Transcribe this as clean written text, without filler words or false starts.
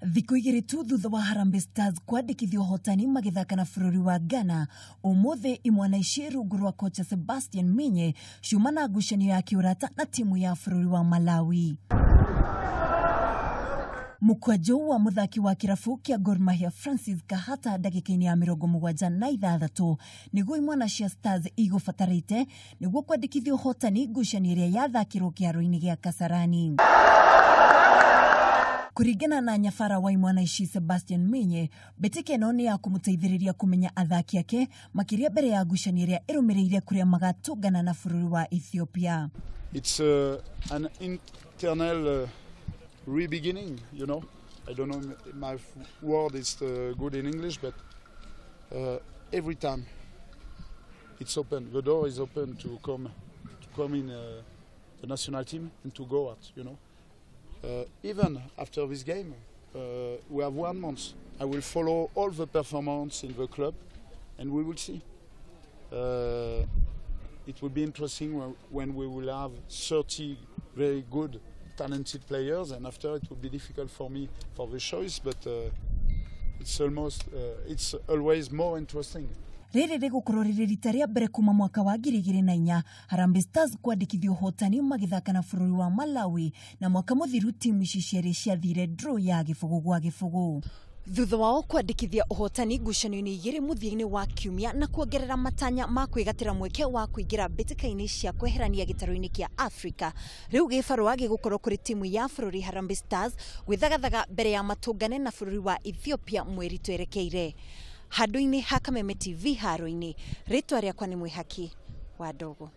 Thikũ 2 tu thutha wa Harambee Stars kwandĩkithia ũhotani magĩthaka na bũrũri wa Ghana, ũmũthĩ imwana ici rungu rwa kocha Sebastian Minye ciuma na ngucanio ya kĩũrata na timu ya bũrũri wa Malawi. Mũkwanjũ wa mũthaki wa kĩrabu kĩa Gor Mahia Francis Kahata ndagĩka-inĩ ya 76 nĩguo imwana cia Stars igũbatarĩte nĩguo kwandĩkithia ũhotani ngucanio ĩrĩa yathakĩrwo kĩharo-inĩ gĩa Kasarani. Kũringana na nyabara wa imwana ici Sebastian Minye, mbĩtĩka ĩno nĩ ya kũmũteithĩrĩria kũmenya athaki ake makĩria mbere ya ngucanio ĩrĩa ĩrũmĩrĩire kũrĩa magatũngana na bũrũri wa Ethiopia. It's an internal re-beginning. I don't know if my word is good in English, but every time it's open, the door is open to come in the national team and to go out. Even after this game, we have 1 month. I will follow all the performance in the club, and we will see. It will be interesting when we will have 30 very good, talented players, and after it will be difficult for me for the choice, but it's always more interesting. Rĩrĩ rĩgũkorwo rĩrĩ rita rĩa mbere kuma mwaka wa 2004 Harambee Stars kwandĩkithia ũhotani magĩthaka na bũrũri wa Malawi, na mwaka mũthiru timu ici cierĩ ciathire draw ya 0-0. Thutha wao kwandĩkithia ũhotani ngucanio-inĩ igĩrĩ mũthia-inĩ wa kiumia na kuongerera matanya ma kwĩgatĩra mweke wa kũingĩra mbĩtĩka-inĩ cia kweherania gĩtarũ-inĩ kĩa Afrika, rĩu gĩbarũa gĩgũkorwo kũrĩ timu ya bũrũri Harambee Stars gwĩthagathaga mbere ya matũngane na bũrũri wa Ethiopia mweri twerekeire. Handũ-inĩ ha Kameme TV haro-inĩ, rĩtwa rĩakwa nĩ Mwĩhaki wa Ndogo.